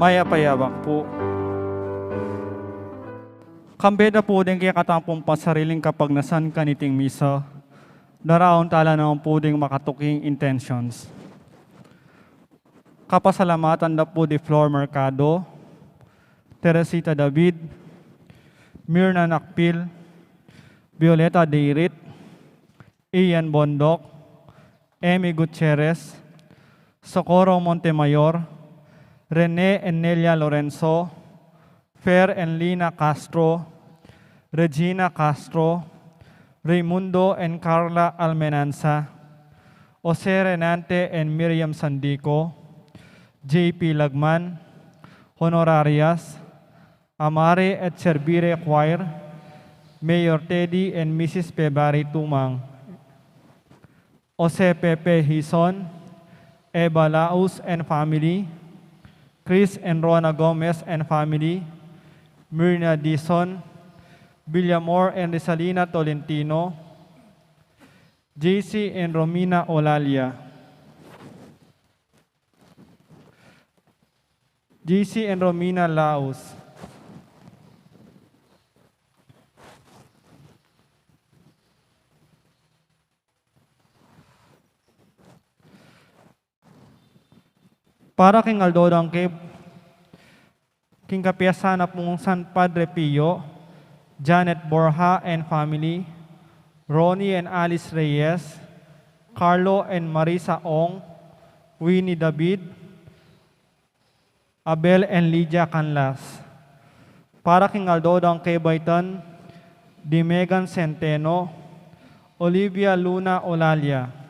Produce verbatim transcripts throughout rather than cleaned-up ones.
Mayap a yabak pu. Kambe da pu ding kekatamung pasariling kapagnasan kaniting misa, daraun tala naman pu ding makatuking intentions. Kapasalamatan da pu di Flor Mercado, Teresita David, Mirna Nakpil, Violeta Deirit, Ian Bondoc, Emmy Gutierrez, Socorro Montemayor, Rene and Nelia Lorenzo, Fer and Lina Castro, Regina Castro, Raimundo and Carla Almenanza, Jose Renante and Miriam Sandico, J P Lagman, Honorarias, Amare et Servire Choir, Mayor Teddy and Missus Pebari Tumang, Jose Pepe Hison, Eva Laus and family, Chris and Rona Gomez and family, Myrna Dizon, Villamor and Rizalina Tolentino, J C and Romina Olalia, J C and Romina Laus. Para king aldo dang ke, king kapiyasan a pung San Padre Pio, Janet Borja and family, Ronnie and Alice Reyes, Carlo and Marisa Ong, Winnie David, Abel and Lydia Canlas. Para king aldo dang kebaitan di Megan Centeno, Olivia Luna Olalia,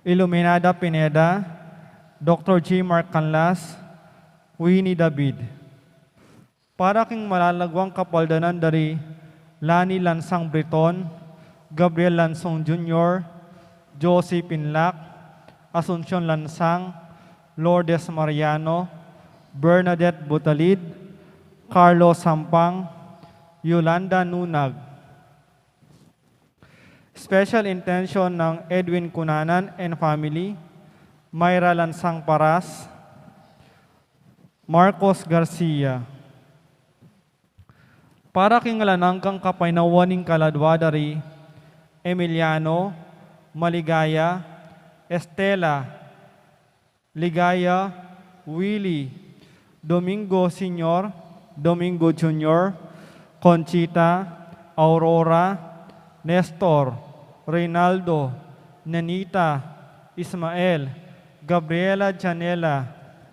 Iluminada Pineda, Doctor J Mark Canlas, Winnie David. Para king malalagwang kapaldanan dari Lani Lansang Briton, Gabriel Lansong Junior, Josie Pinlac, Asuncion Lansang, Lourdes Mariano, Bernadette Butalid, Carlos Sampang, Yolanda Nunag. Special intention ng Edwin Cunanan and family, Myra Lansang Paras, Marcos Garcia. Para king alang anggang kapaynawan ning kaladwa dari Emiliano, Maligaya, Estela, Ligaya, Willie, Domingo Senior, Domingo Junior, Conchita, Aurora, Nestor, Reynaldo, Nenita, Ismael, Gabriela, Janela,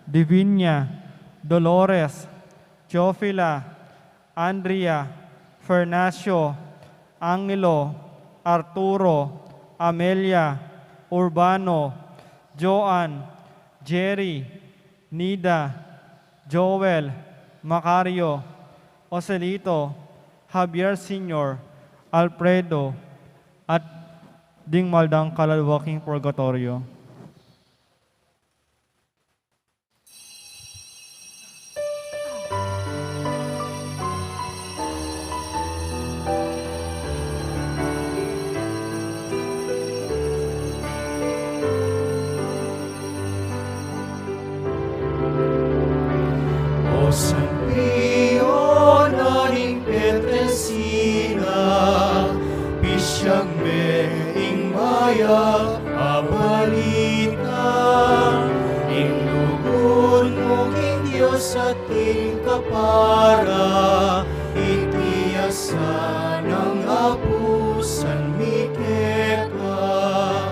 Divinia, Dolores, Teofila, Andrea, Fernacio, Angelo, Arturo, Amelia, Urbano, Joan, Jerry, Nida, Joel, Macario, Joselito, Javier Senior, Alfredo, at ding mal dang kaladwa king purgatoryo. O San Pio na ning Pietrelcina, pisiag me ing mayap a balita, ing lugud mu king Dios at king kapara, iti ya sanang Apu San Miguel ka.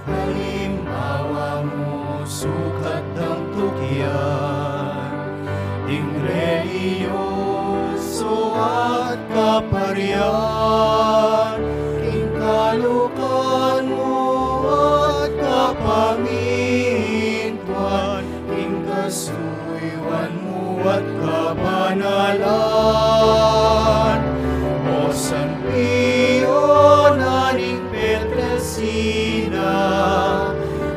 Alimbawa mu sukat dang tukyan, ing relihiyoso at kaparian, ing kalukan mu at kapamintuan, ing kasuyuan mu at kabanalan. O San Pio na ning Pietrelcina,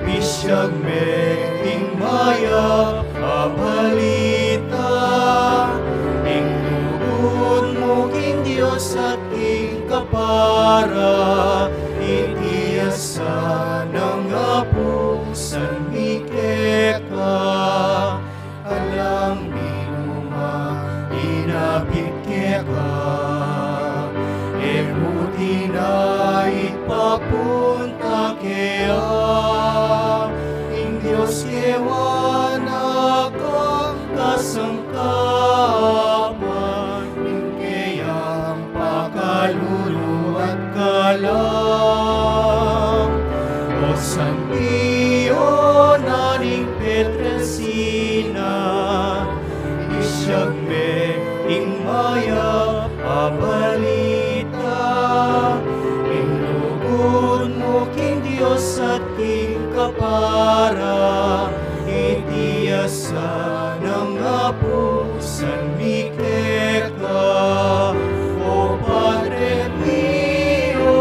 pisiag me ing mayap a balita, ing lugud mu king Dios at king kapara, iti ya sanang Apu San Miguel Tinait papunta kea ing Dios kewa na kasangkapan, ing keyang pakalulu at kalam. O Santo Pio, ning Pietrelcina, isyag me ing mayap a balita, ing lugud mu king Dios at king kapara, iti asanang apusan mi keka, O Padre Pio.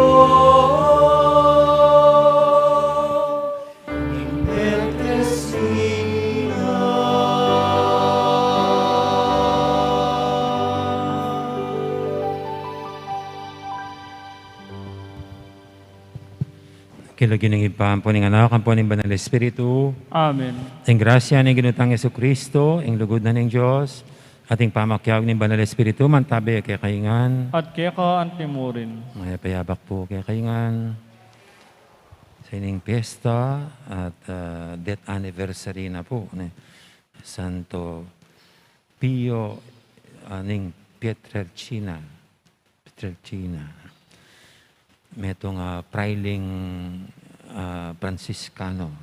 King lagyu ning Ibpa, ampo ning Anak, ampo ning Banal Espiritu. Amen. Ing grasya ning Ginu tang Jesucristo, ing lugud na ning Dios, at ing pamakiabe ning Banal Espiritu, mantabe kekayu ngan. At keka antimurin. Mayap a yabak pu kekayu ngan. Sa ining piyesta at, ah, death anniversary na pu ni Santo Pio, ah, ning Pietrelcina. Pietrelcina. Metung, ah, prailing, ah, Franciscano.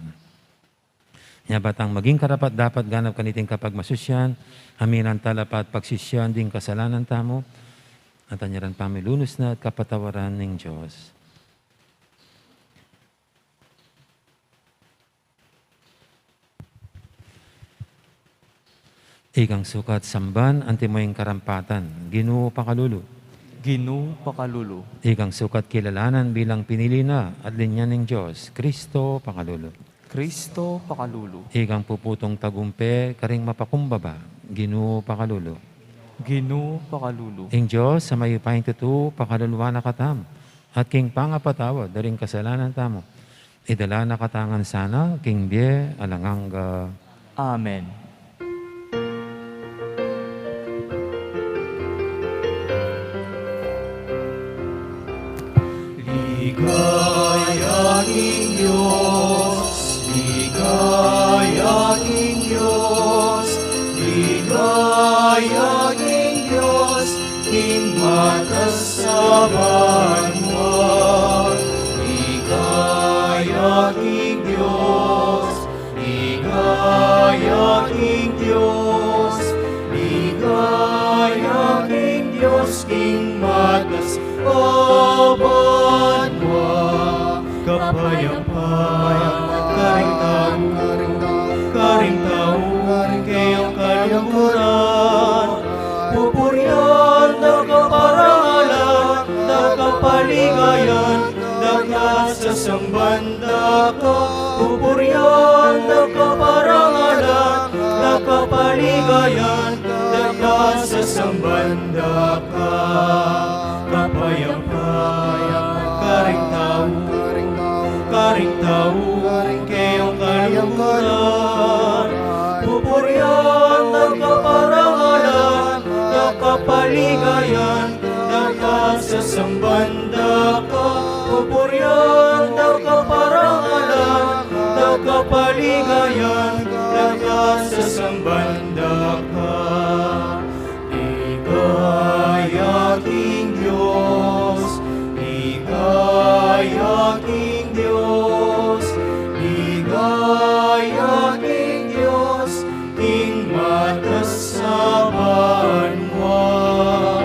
Nya ba tang maging karapat-dapat ganap kaniting kapagmasusyan, aminan tala pa at pagsisian ding kasalanan tamu, at anyaran pamilunus na at kapatawaran ning Dios. Ikang sukat samban, antimo ing karampatan. Ginu, pakalulu. Ginu, pakalulu. Ikang sukat kilalanan bilang pinili na at linya ning Dios. Kristo, pakalulu. Kristo, pakalulu. Ikang puputung tagumpe karing mapakumbaba. Ginu, pakalulu. Ginu, pakalulu. Ing Dios a mayupayang tutu, pakaluluan na katamu, at king pangapatawad da ring kasalanan tamu, idala na katamu ngan sana king bie alang angga. Amen. Ligaya king Dios, ligaya king Dios, ligaya king Dios, king matas a banua. Ligaya king Dios, ligaya king Dios, ligaya king Dios, king matas a banua. Kapayapa karing tau, karing tau, karing keyang kalungkuran. Pupurian da ka, parangalan da ka, paligayan da ka, sasamban da ka. Pupurian da ka, parangalan da ka, paligayan da ka, sasamban da ka. Kapayapa karing tau, karing tau, karing keyang kalungkuran. Pupurian da ka, parangalan da ka, paligayan da ka, sasamban da ka. Pupurian da ka, parangalan da ka, paligayan da ka, sasamban da ka. Ligaya king Dios, ligaya king Dios, ligaya king Dios, king matas a banua.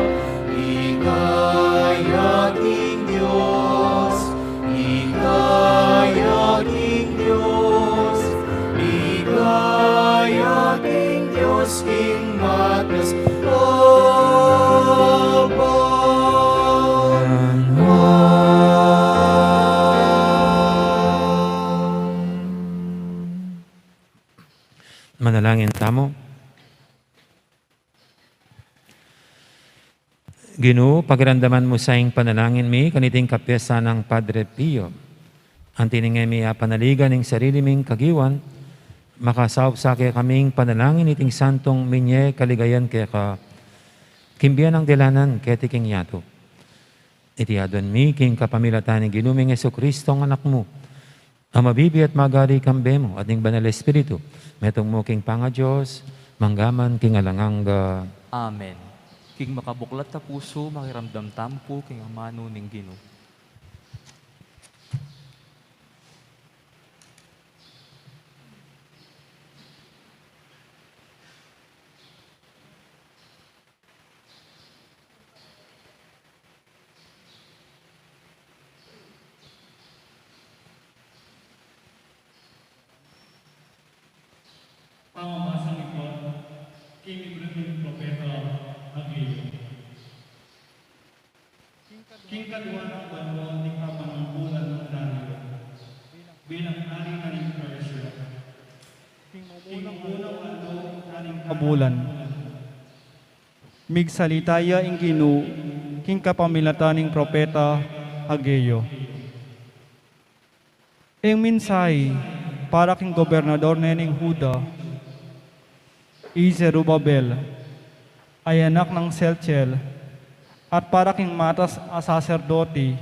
Ligaya king Dios, ligaya king Dios, ligaya king Dios, king matas a banua. Manalangin tamu. Ginu, pakiramdaman mu sa ing panalangin mi kaniting kapiesta nang Padre Pio. Anti ning e mi apanaligan ing sarili ming kagiwan, makasaup sa kekaming panalangin iting santung minye kaligayan keka, king bie nang dilanan keti king yatu. Iti aduan mi king kapamilatan ning Ginu ming Jesucristo, Anak mu, a mabibie at magari kambe mu at ning Banal Espiritu, metung mu king pangaDios, manggaman king alang angga. Amen. King makabuklat a pusu, makiramdam tamu pu king amanu ning Ginu. Pamamasa ning Pangwa king libru ning propeta Hageo. King kadua nang banua ning kapanungkulan nang Dario bilang ari na ning Persia, king mumunang aldo ning anim a bulan, migsalita ya ing Ginu king kapamilatan ning propeta Hageo. Ing mensahe para king gobernador ne ning Juda, i Zerubabel, a anak nang Sealtiel, at para king matas a saserdote,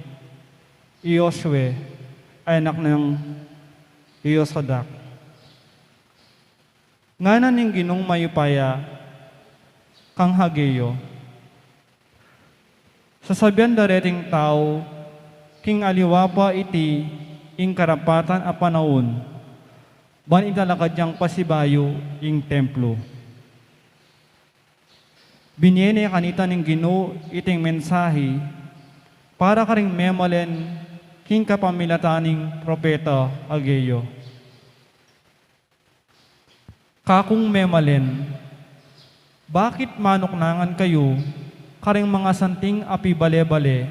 i Josue, a anak nang Jozadak. Ngana ning Ginung mayupaya kang Hageo, sasabian da reting tau king aliwa pa iti ing karampatan a panaun, ban italakad yang pasibayu ing templo. Binie ne kanita ning Ginu iting mensahe para karing memalen king kapamilatan ning propeta Hageo. Kakung memalen, bakit manuknangan kayu karing mangasanting a pibale-bale,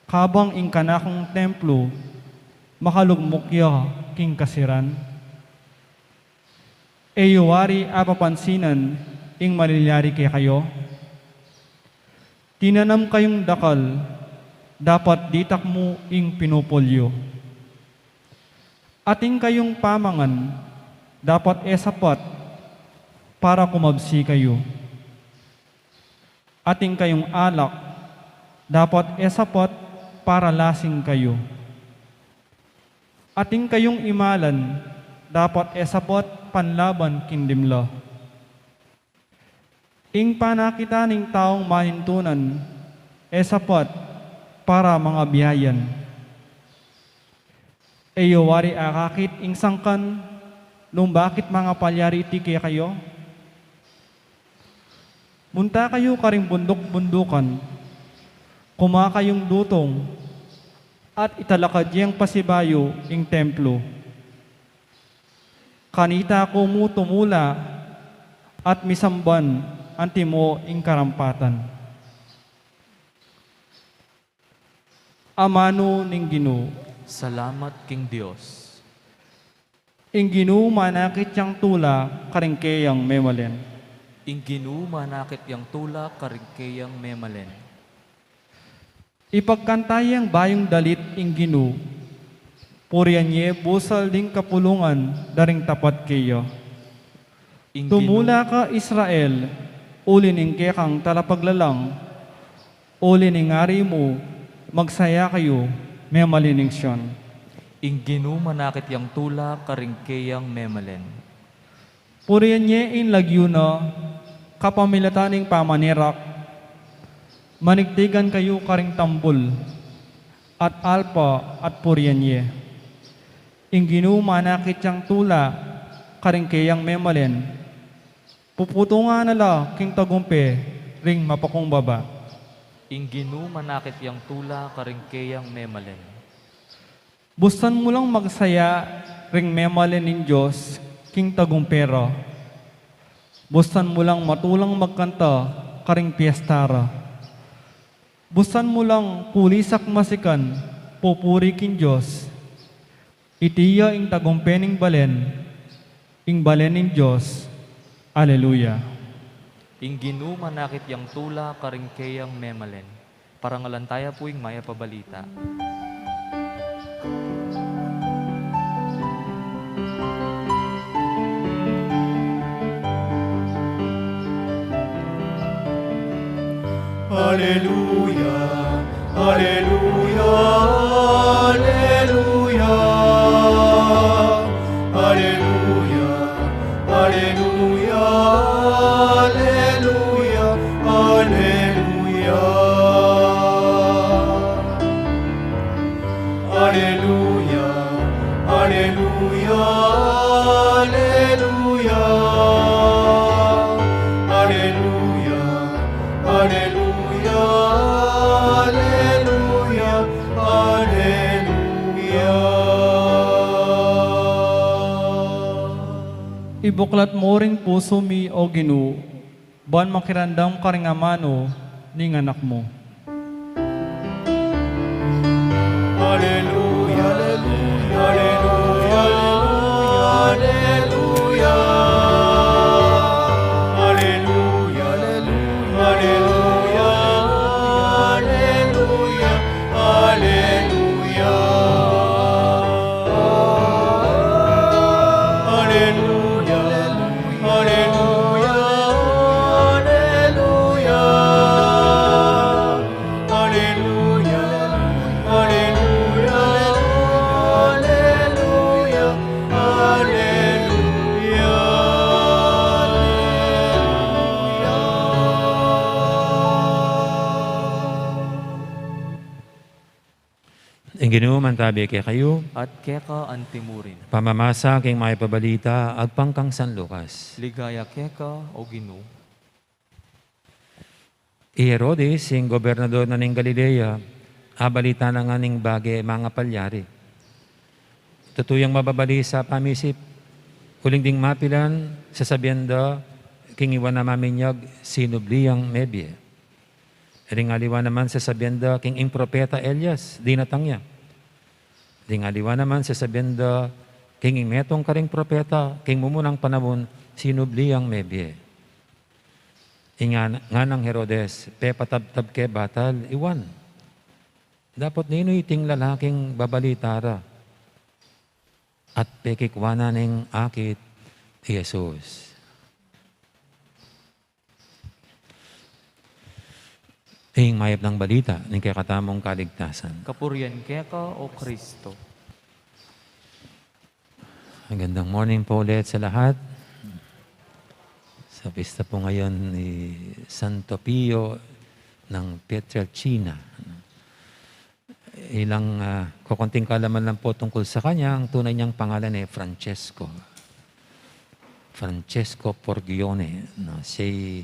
kabang ing kanakung templo makalugmuk ya king kasiran? E yu wari apapansinan ing malilyari kekayu? Tinanam kayung dakal, dapat ditak mu ing pinupul yu. Atin kayung pamangan, dapat e sapat para kumabsi kayu. Atin kayung alak, dapat e sapat para lasing kayu. Atin kayung imalan, dapat e sapat panlaban king dimla. Ing panakit ning taung manintunan, e sapat para mangabiayan. E yu wari akakit ing sangkan nung bakit mangapalyari iti kekayu? Munta kayu karing bunduk-bundukan, kuma kayung dutung, at italakad yeng pasibayu ing templo. Kanita ku mu tumula at misamban antimo ing karampatan. Amanu ning Ginu. Salamat king Dios. Ing Ginu manakit yang tula karing keyang memalen. Ing Ginu manakit yang tula karing keyang memalen. Ipagkanta yeng bayung dalit ing Ginu, purian ye busal ding kapulungan da ring tapat keya. Tumula ka, Israel, uli ning kekang talapaglalang, uli ning Ari mu, magsaya kayu, memalen ning Sion. Ing Ginu manakit yang tula karing keyang memalen. Purian ye ing lagyu na, kapamilatan ning pamanerak, manigtigan kayu karing tambul, at alpa at purian ye. Ing Ginu manakit yang tula karing keyang memalen, puputungan na la king tagumpe ring mapakumbaba. Ing Ginu manakit yang tula karing keyang memalen. Bustan mu lang magsaya ring memalen ning Dios king tagumpe ra. Bustan mu lang matulang magkanta karing piesta ra. Bustan mu lang pulisak masikan pupuri king Dios. Iti ya ing tagumpe ning balen, ing balen ning Dios. Aleluya. Ing Ginu manakit yang tula karing keyang memalen. Parangalan taya pu ing mayap a balita. Aleluya, Aleluya, aleluya, aleluya, aleluya, aleluya, aleluya. Aleluya, aleluya, aleluya. Aleluya, aleluya, aleluya, aleluya. Ibuklat mu ring pusu mi, O Ginu, ban makiramdam karing amanu ning anak mu. Aleluya, aleluya, aleluya. Aleluya, aleluya, aleluya, aleluya. Aleluya, aleluya, aleluya. Aleluya, aleluya, aleluya, aleluya. Ing Ginu mantabi kekayu. At keka antimurin. Pamamasa king mayap a balita agpang kang San Lucas. Ligaya keka, O Ginu. I Herodes, ing gobernador na ning Galilea, abalita na ngan ning bage mangapalyari. Tutu yang mababali sa pamisip, uling ding mapilan, sasabian da, king iwa na maminyag, sinubli yang mebie. Ding aliwa naman sasabian da, king ing propeta Elias, dinatang ya. Ding aliwa naman sasabian da, king ing metung karing propeta, king mumunang panaun, sinubli yang mebie. Ing ngan-, nganang Herodes, pepatabtab ke batal, iwan. Dapot ninu iting lalaking babalita ra? At pekikwa na ning akit i Jesus. Ing mayap nang balita ning kekatamung kaligtasan. Kapurian keka, O Kristo. Magandang morning po ulit sa lahat. Sa pista po ngayon ni Santo Pio ng Pietrelcina. Ilang, ah, kokonting kaalaman lang po tungkol sa kanya. Ang tunay niyang pangalan ay Francesco. Francesco Porgione, no? Siya'y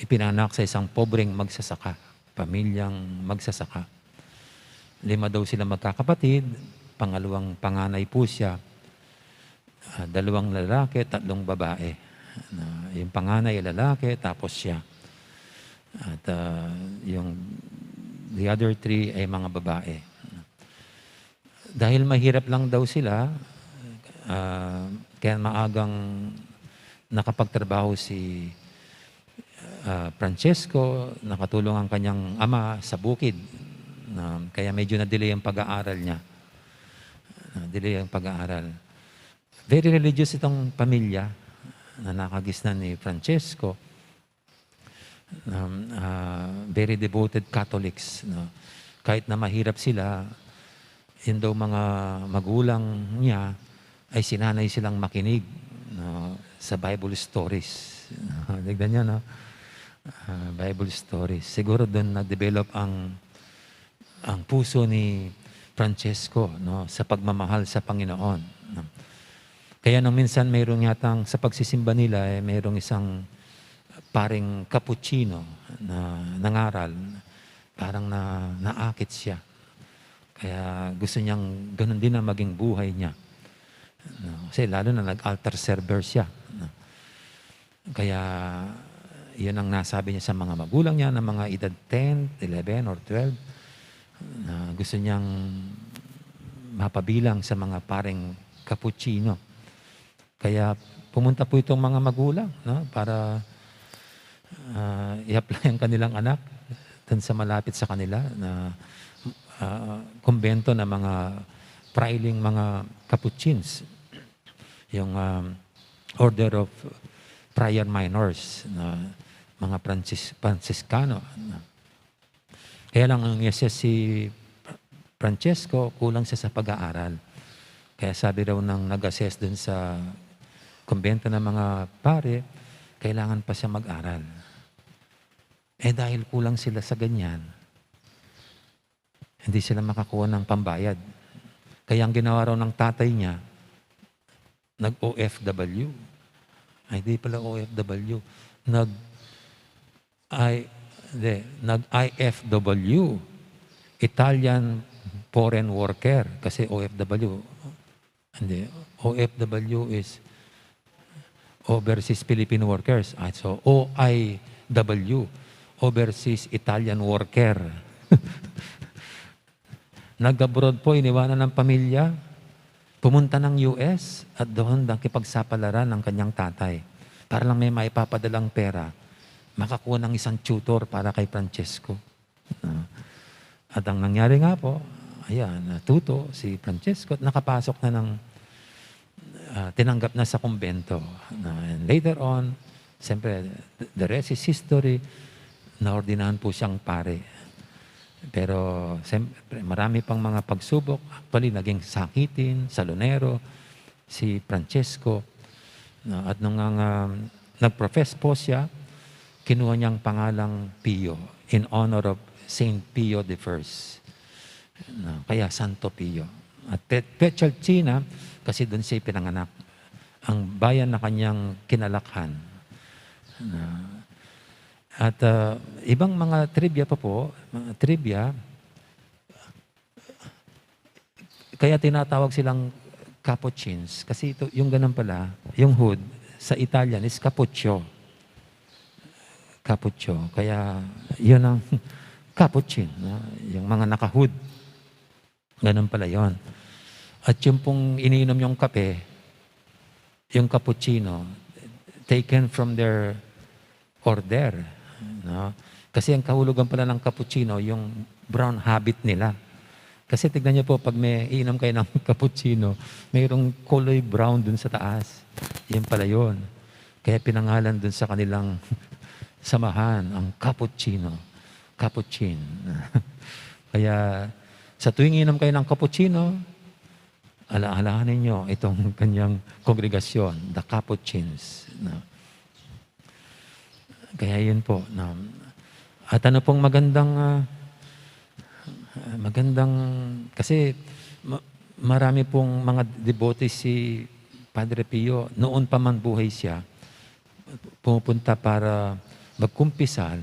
ipinanganak sa isang pobreng magsasaka, pamilyang magsasaka. Lima daw sila magkakapatid, pangalawang panganay po siya. Ah, dalawang lalaki, tatlong babae. Na, yung panganay ay lalaki, tapos siya. At, ah, yung the other three ay mga babae. Dahil mahirap lang daw sila, ah, kaya maagang nakapagtrabaho si, ah, Francesco, nakatulong ang kanyang ama sa bukid. Na, kaya medyo na-delay ang pag-aaral niya. Na-delay ang pag-aaral. Very religious itong pamilya na nakagisnan ni Francesco. Um, ah, very devoted Catholics, no? Kahit na mahirap sila, yun daw mga magulang niya ay sinanay silang makinig, no, sa Bible stories. Tignan niyo, no? Ah, Bible stories. Siguro dun na-develop ang ang puso ni Francesco, no, sa pagmamahal sa Panginoon, no? Kaya nung minsan mayroong yatang sa pagsisimba nila, eh, mayroong isang paring Kapuchino na nangaral, parang na, naakit siya. Kaya gusto niyang ganun din ang maging buhay niya. No? Kasi lalo na nag-altar server siya, no? Kaya, yun ang nasabi niya sa mga magulang niya na mga edad ten, eleven, or twelve, na gusto niyang mapabilang sa mga pareng Kapuchino. Kaya pumunta po itong mga magulang, no, para, ah, i-apply ang kanilang anak dun sa malapit sa kanila na, ah, kumbento ng mga prailing mga Capuchins. Yung, um, Order of Friar Minors, na mga Francis-, Franciscano, na. Kaya lang ang assess si Francesco, kulang siya sa pag-aaral. Kaya sabi raw ng nag-assess dun sa kumbento ng mga pare, kailangan pa siya mag-aral. Eh, dahil kulang sila sa ganyan, hindi sila makakuha ng pambayad. Kaya ang ginawa raw ng tatay niya, nag-O F W. Ay, di pala O F W. Nag-, ay, di, nag-I F W. Italian foreign worker. Kasi O F W, hindi, O F W is overseas Filipino workers. Ah, so, O I W, overseas Italian worker. Nag-abroad po, iniwanan ng pamilya. Pumunta ng U S at doon nakipagsapalaran ng kanyang tatay para lang may maipapadalang pera, makakuha ng isang tutor para kay Francesco. Ah, at ang nangyari nga po, ayan, natuto si Francesco at nakapasok na ng, ah, tinanggap na sa kumbento. Na, and later on, siyempre, the rest is history, naordinahan po siyang pare. Pero, siyempre, marami pang mga pagsubok. Actually, naging sakitin, salonero, si Francesco. No, at nung ang, um, nag-profess po siya, kinuha niyang pangalang Pio in honor of Saint Pio the First. No, kaya Santo Pio. At Pe-, Pietrelcina, kasi doon siya pinanganak. Ang bayan na kanyang kinalakhan. No. At, uh, ibang mga trivia pa po, mga trivia, kaya tinatawag silang Capuchins. Kasi ito, yung ganun pala, yung hood, sa Italian is cappuccio. Cappuccio. Kaya, yun ang Capuchin, no? Yung mga naka-hood. Ganun pala yun. At yung pong iniinom yung kape, yung cappuccino, taken from their order, no? Kasi ang kahulugan pala ng cappuccino, yung brown habit nila. Kasi tignan niyo po, pag may iinom kayo ng cappuccino, mayroong kulay brown dun sa taas. Yun pala yun. Kaya pinangalan dun sa kanilang samahan, ang cappuccino. Capuchin. Kaya sa tuwing inom kayo ng cappuccino, ala-alahanin niyo itong kanyang kongregasyon, the Capuchins, no? Kaya yun po, no? At ano pong magandang, ah, magandang, kasi ma-, marami pong mga devotees si Padre Pio, noon pa man buhay siya, pumupunta para magkumpisal,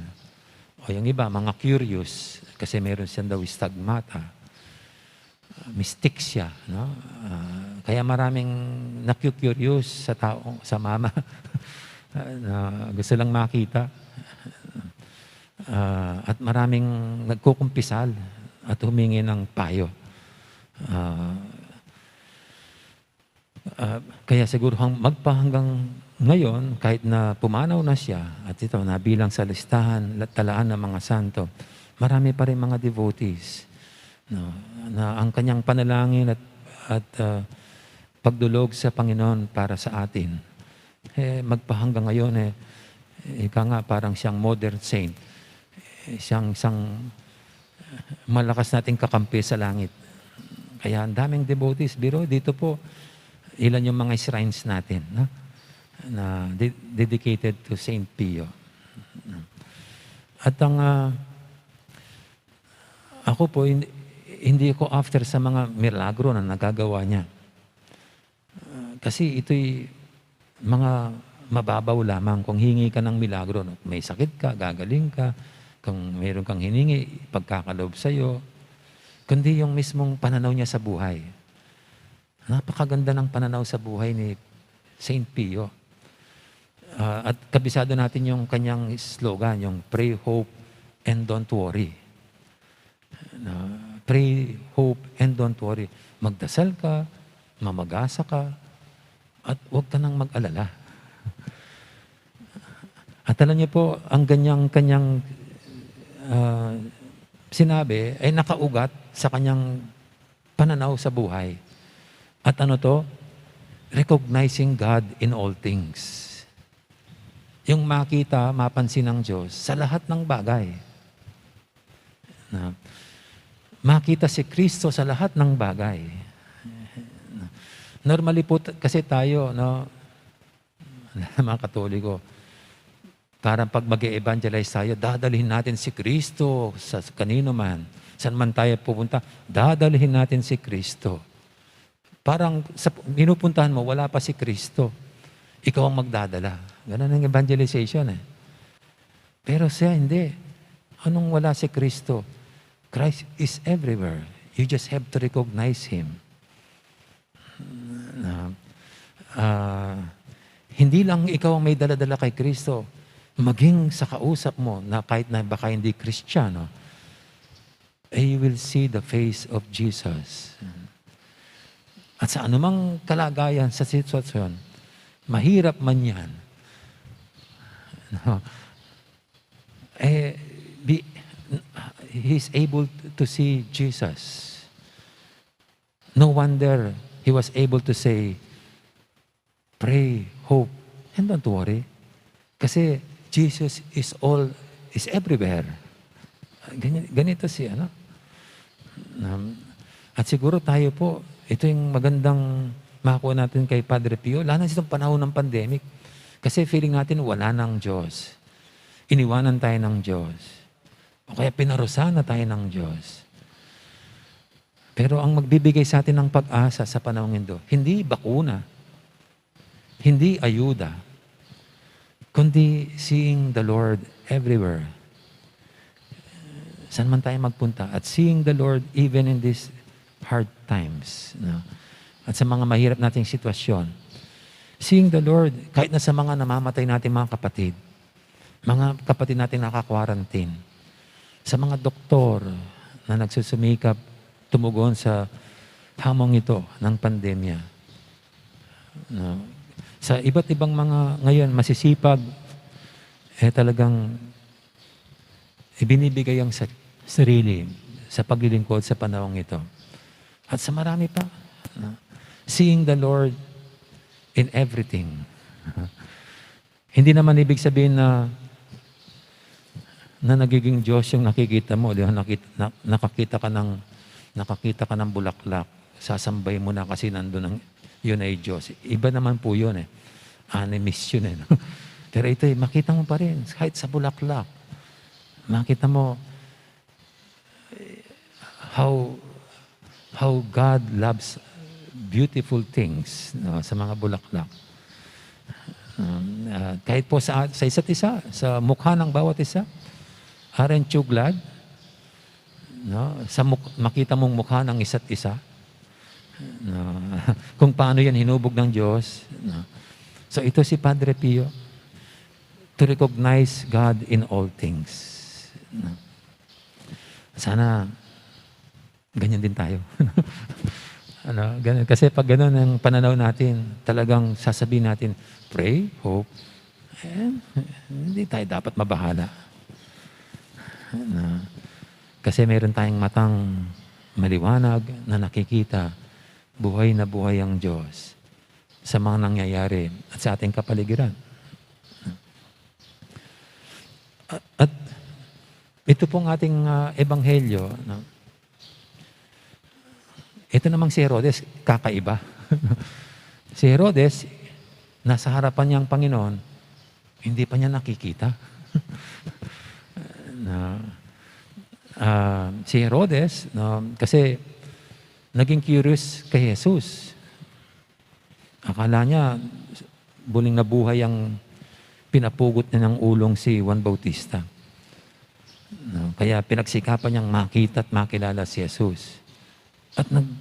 o yung iba, mga curious, kasi meron siyang daw stigmata. Mystic siya, no? Ah, kaya maraming naku-curious sa tao, sa mama, na gusto lang makita. Ah, at maraming nagkukumpisal at humingi ng payo. Ah, ah, kaya siguro hang-, magpahanggang ngayon, kahit na pumanaw na siya, at ito, nabilang sa listahan, la-, talaan ng mga santo, marami pa rin mga devotees, no, na ang kanyang panalangin at, at, ah, pagdulog sa Panginoon para sa atin, eh, magpahanggang ngayon, eh, ika nga, parang siyang modern saint. Eh, siyang, siyang malakas nating kakampi sa langit. Kaya ang daming devotees. Biro, dito po, ilan yung mga shrines natin, no? Na de-, dedicated to Saint Pio. At ang, ah, ako po, hin-, hindi ko after sa mga milagro na nagagawa niya. Ah, kasi ito'y mga mababaw lamang. Kung hingi ka ng milagro, no? May sakit ka, gagaling ka. Kung meron kang hiningi, pagkakaloob sa'yo. Kundi yung mismong pananaw niya sa buhay. Napakaganda ng pananaw sa buhay ni Saint Pio. Ah, at kabisado natin yung kanyang slogan, yung "Pray, hope, and don't worry." Na, "Pray, hope, and don't worry." Magdasal ka, mamagasa ka, at huwag ka nang mag-alala. At alam niyo po, ang ganyang kanyang, ah, sinabi ay nakaugat sa kanyang pananaw sa buhay. At ano to? Recognizing God in all things. Yung makita, mapansin ng Diyos sa lahat ng bagay. Na makita si Kristo sa lahat ng bagay. Normally po t-, kasi tayo, no, mga Katoliko, parang pag mag-e-evangelize tayo, dadalhin natin si Kristo sa, sa kanino man. Saan man tayo pupunta, dadalhin natin si Kristo. Parang sa pinupuntahan mo, wala pa si Kristo. Ikaw ang magdadala. Ganun ang evangelization eh. Pero siya, hindi. Anong wala si Kristo? Christ is everywhere. You just have to recognize Him. Na, ah, hindi lang ikaw ang may dala-dala kay Kristo, maging sa kausap mo na kahit na baka hindi Kristiyano, eh, you will see the face of Jesus. At sa anumang kalagayan, sa sitwasyon, mahirap man yan, no? Eh, be-, he's able to see Jesus. No wonder he was able to say, "Pray, hope, and don't worry." Kasi Jesus is all, is everywhere. Ganyan, ganito si ano. Um, at siguro tayo po, ito yung magandang makuha natin kay Padre Pio, lalo na sa panahon ng pandemic. Kasi feeling natin wala nang Diyos. Iniwanan tayo ng Diyos. O kaya pinarusahan na tayo ng Diyos. Pero ang magbibigay sa atin ng pag-asa sa panahong ito, hindi bakuna, hindi ayuda, kundi seeing the Lord everywhere. Saan man tayo magpunta, at seeing the Lord even in these hard times, no? At sa mga mahirap nating sitwasyon. Seeing the Lord, kahit na sa mga namamatay nating mga kapatid, mga kapatid nating naka-quarantine, sa mga doktor na nagsusumikap tumugon sa hamong ito ng pandemya. No? Sa iba't ibang mga ngayon masisipag, eh, talagang ibinibigay ang sa-, sarili sa paglilingkod sa panahong ito. At sa marami pa, no? Seeing the Lord in everything. Hindi naman ibig sabihin na, na nagiging Diyos yung nakikita mo, di ba? Nakit-, na-, nakakita ka ng, nakakita ka ng bulaklak, sasambay mo na kasi nandun ang, yun ay Diyos. Iba naman po yun eh. Animist yun eh, no? Pero ito eh, makita mo pa rin, kahit sa bulaklak. Makita mo, how, how God loves beautiful things, no, sa mga bulaklak. Um, ah, kahit po sa, sa isa't isa, sa mukha ng bawat isa, aren't you glad? No? Sa muk-, makita mong mukha ng isa't isa, no? Kung paano yan hinubog ng Diyos, no? So ito si Padre Pio, to recognize God in all things. No? Sana ganyan din tayo. Ano, ganun. Kasi pag ganun ang pananaw natin, talagang sasabihin natin, "Pray, hope." Eh, hindi tayo dapat mabahala. Ano, kasi meron tayong matang maliwanag na nakikita, buhay na buhay ang Diyos sa mga nangyayari at sa ating kapaligiran. At, at ito pong ating, ah, ebanghelyo, no? Ito namang si Herodes, kakaiba. Si Herodes, nasa harapan niya ang Panginoon, hindi pa niya nakikita. Na, ah, si Herodes, no, kasi naging curious kay Jesus. Akala niya, buling nabuhay ang pinapugot niya ng ulong si Juan Bautista. No? Kaya pinagsikapan niyang makita at makilala si Jesus. At nag-,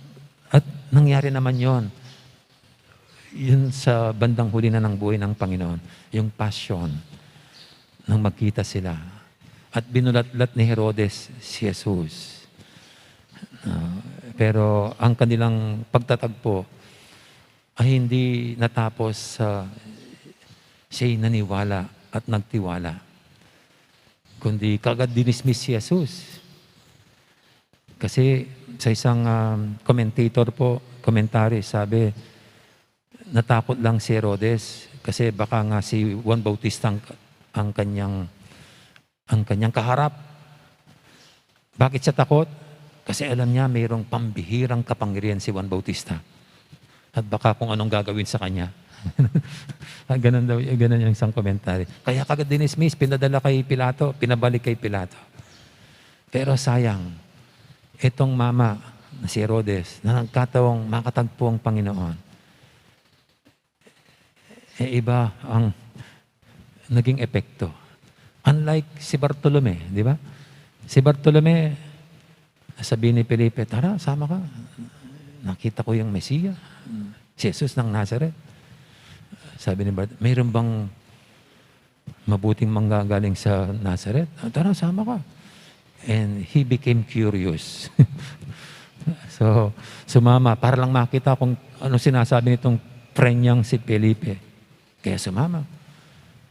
at nangyari naman yon. Yun sa bandang huli na ng buhay ng Panginoon, yung passion, nang magkita sila. At binulatlat ni Herodes si Jesus. Ah, pero ang kanilang pagtatagpo ay hindi natapos sa siya'y naniwala at nagtiwala, kundi kagad dinismiss si Jesus. Kasi sa isang, um, commentator po, commentary, sabi, natakot lang si Herodes kasi baka nga si Juan Bautista ang, ang kanyang, ang kanyang kaharap. Bakit siya takot? Kasi alam niya mayroong pambihirang kapangyarihan si Juan Bautista. At baka kung anong gagawin sa kanya. At ganun daw, ganun yung isang commentary. Kaya kagad dinismiss, pinadala kay Pilato, pinabalik kay Pilato. Pero sayang, itong mama na si Herodes, na nagkataong makatagpo ang Panginoon, eh, iba ang naging epekto. Unlike si Bartolome, di ba? Si Bartolome, sabi ni Felipe, "Tara, sama ka. Nakita ko yung Mesiya, si Jesus ng Nazareth." Sabi ni Bart, "Mayroon bang mabuting manggagaling sa Nazareth? Ah, tara, sama ka." And he became curious. So, sumama para lang makita kung ano sinasabi nitong friend niyang si Felipe. Kaya sumama.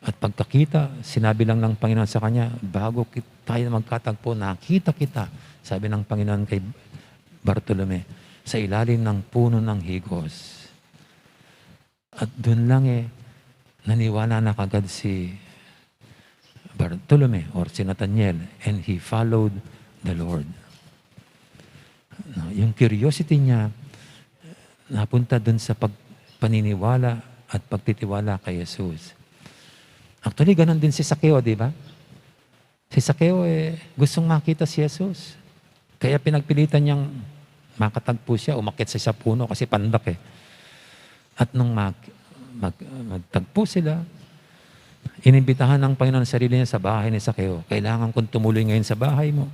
At pagkakita, sinabi lang ng Panginoon sa kanya, "Bago kit-, tayo magkatagpo, nakita kita," sabi ng Panginoon kay Bartolome, "sa ilalim ng puno ng higos." At dun lang, eh, naniwala na kagad si Bartolome or si Nathaniel, and he followed the Lord. No, yung curiosity niya, napunta dun sa pag-, paniniwala at pagtitiwala kay Jesus. Actually, ganun din si Sakeo, di ba? Si Sakeo, eh, gustong makita si Jesus. Kaya pinagpilitan niyang makatagpo siya, umakyat siya sa puno kasi pandak, eh. At nung mag-, mag-, magtagpo sila, inimbitahan ng Panginoon ang sarili niya sa bahay ni Sakeo. "Kailangan kong tumuloy ngayon sa bahay mo."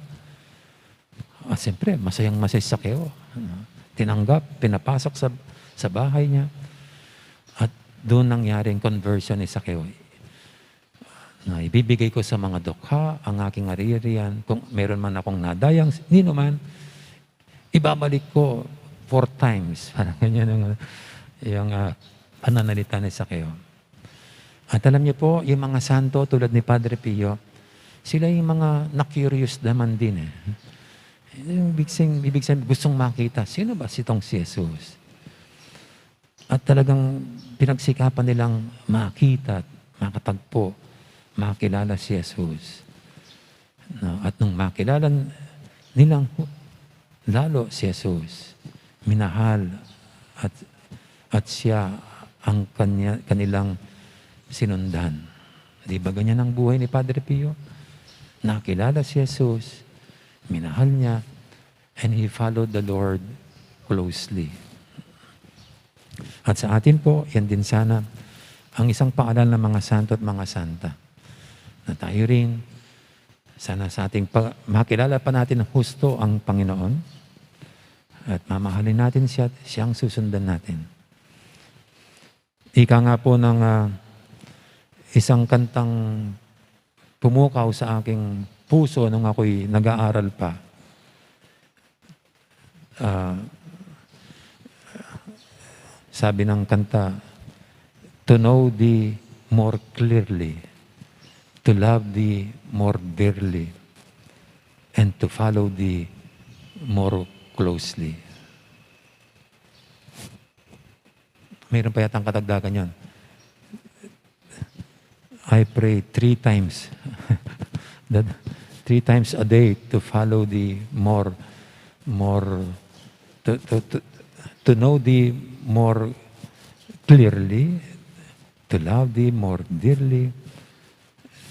At siyempre, masayang-masaya si Sakeo. Ano? Tinanggap, pinapasok sa, sa bahay niya. At doon nangyari ang conversion ni Sakeo. Na ibibigay ko sa mga dukha ang aking ari-arian. Kung meron man akong nadayang s-, ninuman, ibabalik ko four times. Parang ganyan ang, yung, ah, pananalita ni Sakeo. At alam niyo po, yung mga santo tulad ni Padre Pio, sila yung mga na-curious naman din eh. Yung ibig sabihin, ibig sabihin, gustong makita, sino ba sitong si Jesus? At talagang pinagsikapan nilang makita, makatagpo, makilala si Jesus. No, at nung makilala nilang hu-, lalo si Jesus, minahal at, at siya ang kanya, kanilang sinundan. Di ba ganyan ang buhay ni Padre Pio? Nakilala si Jesus, minahal niya, and he followed the Lord closely. At sa atin po, yan din sana ang isang paalala ng mga santo at mga santa. Na tayo rin, sana sa ating pa-, makilala pa natin husto ang Panginoon at mamahalin natin siya at siyang susundan natin. Ika nga po ng, ah, isang kantang pumukaw sa aking puso nung ako'y nag-aaral pa. Ah, sabi ng kanta, "To know thee more clearly, to love thee more dearly, and to follow thee more closely." Mayroon pa yatang kadagdagan yun. I pray three times. That, three times a day to follow thee more, more, to, to, to, to know thee more clearly, to love thee more dearly,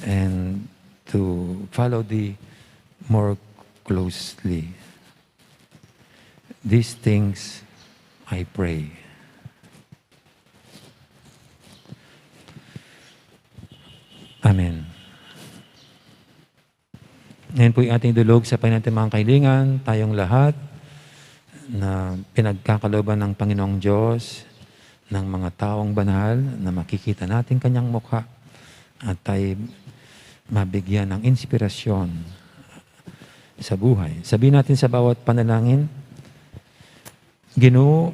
and to follow thee more closely. These things I pray. Amen. Ngayon po'y ating idulog sa Panginoon ating mga kahilingan, tayong lahat na pinagkakalooban ng Panginoong Diyos, ng mga taong banal na makikita natin kanyang mukha at tayo mabigyan ng inspirasyon sa buhay. Sabihin natin sa bawat panalangin, "Ginu,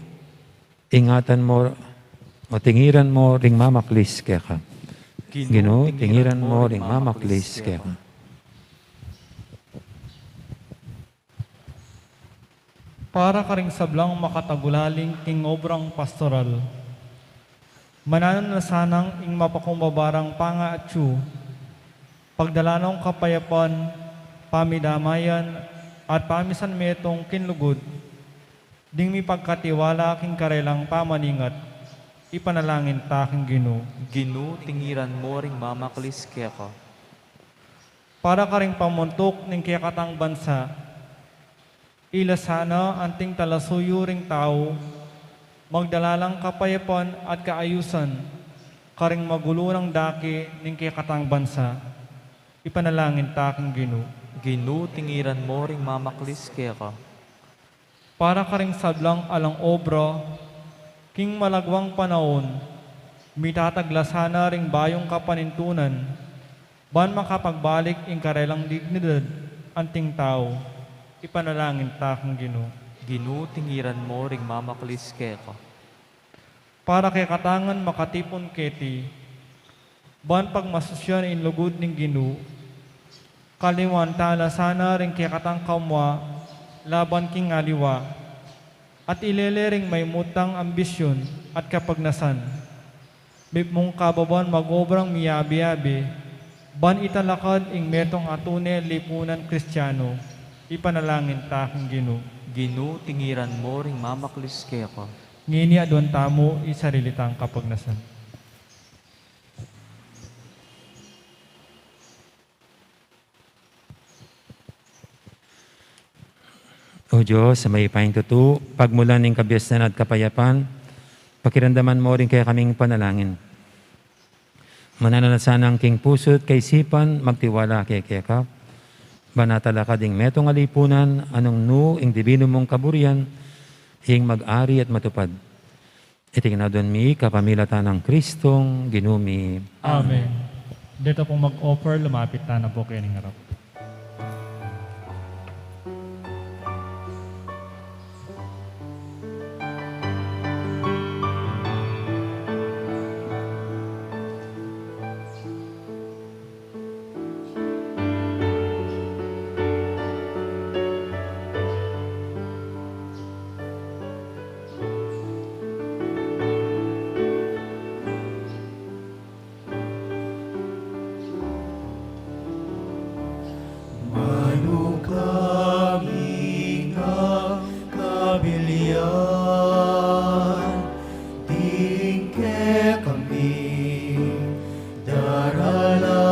ingatan mo o tingiran mo ring mamaklis keka." "Ginu, tingiran mo ring mamaklis keka." Para karing sablang makatagulaling king obrang pastoral, mananu na sanang ing mapakumbaba rang pangaatsu, pagdala nong kapayapan, pamidamayan, at pamisan metung king lugud, ding mipagkatiwala king karelang pamaningat, ipanalangin ta king Ginu. Ginu, tingiran mo ring mamaklis keka. Para karing pamuntuk ning kekatang bansa, ila sana anting talasuyu ring tau, magdala lang kapayapan at kaayusan karing magulu nang dake ning kekatang bansa. Ipanalangin ta king Ginu. Ginu, tingiran mo ring mamaklis keka. Para karing sablang alang obra king malagwang panaun, mitatagla sana ring bayung kapanintunan, ban makapagbalik ing karelang dignidad anting tau. Ipanalangin ta king Ginu. Ginu, tingiran mo ring mamaklis keka. Para kekatang makatipun keti, ban pagmasusyan ing lugud ning Ginu, kaliwan tala sana ring kekatang kamua laban king aliwa, at ilele ring maimutang ambisyun at kapagnasan. Mipmung kababan mag-obrang miyabi-yabi, ban italakad ing metung a tune lipunan Kristiano. Ipanalangin ta king Ginu. Ginu, tingiran mo ring mamaklis keka. Ngeni aduan tamu ing sarili tang kapagnasan. O Dios, a mayupayang tutu, pagmulan ning kabiasnan at kapayapan, pakiramdaman mo rin kekaming panalangin. Mananu na sanang king pusu't kaisipan magtiwala keka, ban atalakad ing metung a lipunan, nung nu ing dibinu mung kaburian ing mag-ari at matupad. Iti ing aduan mi kapamilatan nang Kristong Ginu mi. Amen. Amen. Deta pung mag-offer, lumapit tana pu kening arap. Manu kami nga kabilian, ding kekami daralanan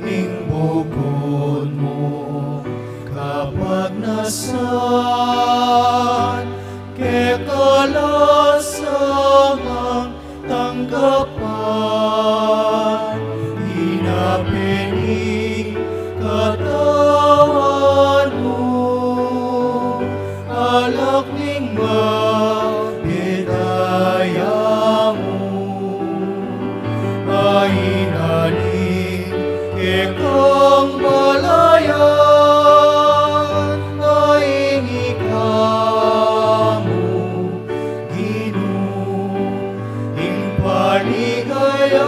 ing bukun mung kapagnasan, keka la sangang tanggapan, dinape ning katawan mu, alak ning mabie daya mu, a ina ning kekang balayan, a ing ika mu, Ginu, ing paligayan,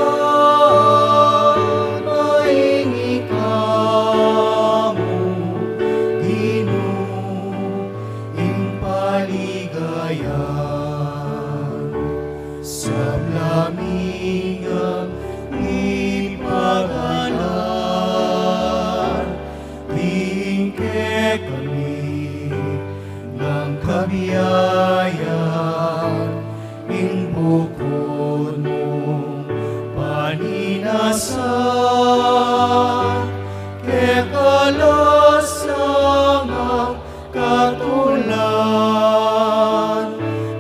a ing ika mu, Ginu, ing paligayan. Sabla mi nga mipagalan, ding kekami nang kabiayan, ing bukun mung paninasan, keka la sangang katulan,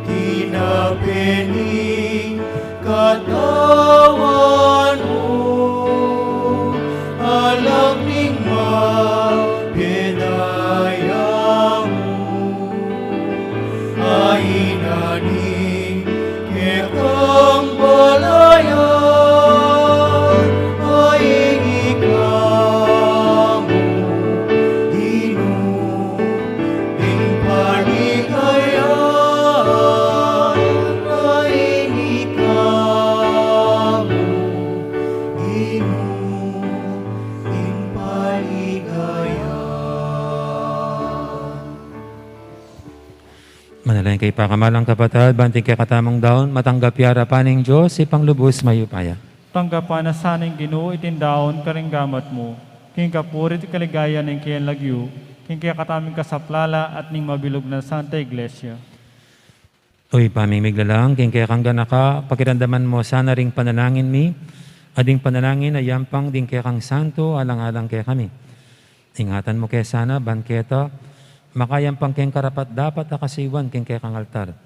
dinape ning katawan mu, alak ning mabie daya mu, a ina ning kekang balayan, a ing ika mu, Ginu, ing paligayan, a ing ika mu, Ginu, ing paligayan. Manalangin kayu, pakamalan kung kapatad, ban iting kekatamung daun matanggap ya arapan ning Dios, Ibpang lubus mayupaya. Tanggapan na sa ning Ginu iting daun karing gamat mu, King kapurian at kaligayan ning kayang lagyu, king kekatamung kasaplalan at ning mabilug nang Santa Iglesia. O Ibpa ming miglalang, king kekang ganaka, pakiramdaman mu sana ring panalangin mi, at ding panalangin a yampang ding kekang santo alang-alang kekami. Ingatan mu ke sana, ban keta, makayampang keng karapat-dapat a kasayuan king kekang altar.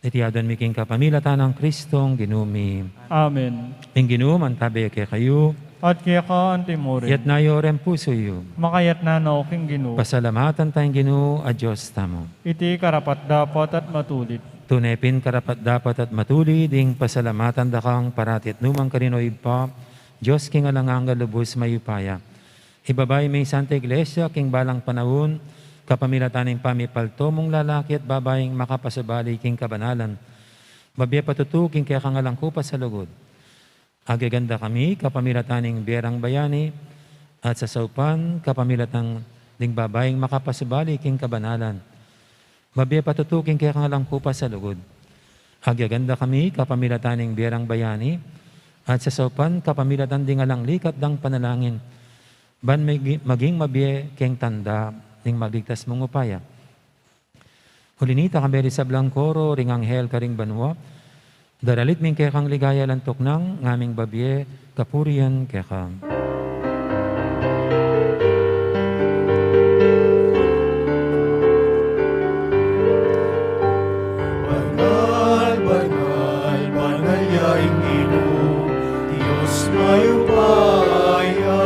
Iti aduan mi king kapamilatan nang Kristong Ginu mi. Amen. Ing Ginu mantabe kekayu. At keka anti mu rin. Yatna yu ring pusu yu. Makayatna no king Ginu. Pasalamatan taya ing Ginu a Dios tamu. Iti karapat-dapat at matulid. Tune pin karapat-dapat at matulid ing pasalamatan da kang parati at nukarin man, o Ibpa, Dios king alang angga, lubus mayupaya. Ibabayu me ing Santa Iglesia king balang panaun, kapamilatan ning pamipalto mung lalaki at babaing makapasubali king kabanalan. Babie patutu king kekang alang kupas a lugud. Agyaganda kami kapamilatan ning bie rang bayani, at sasaupan kapamilatan ding babaing makapasubali king kabanalan. Babie patutu king kekang alang kupas a lugud. Agyaganda kami kapamilatan ning bie rang bayani, at sasaupan kapamilatan ding alang likat dang panalangin, ban magi-, maging mabie keng tanda ning maligtas mung upaya. Uli nita, kambe ring sablang koro ring anghel karing banua, daralit mi ing kekang ligaya alang tuknang, ngaming babie kapurian keka. Banal, banal, banal ya ing Ginu, Dios mayupaya.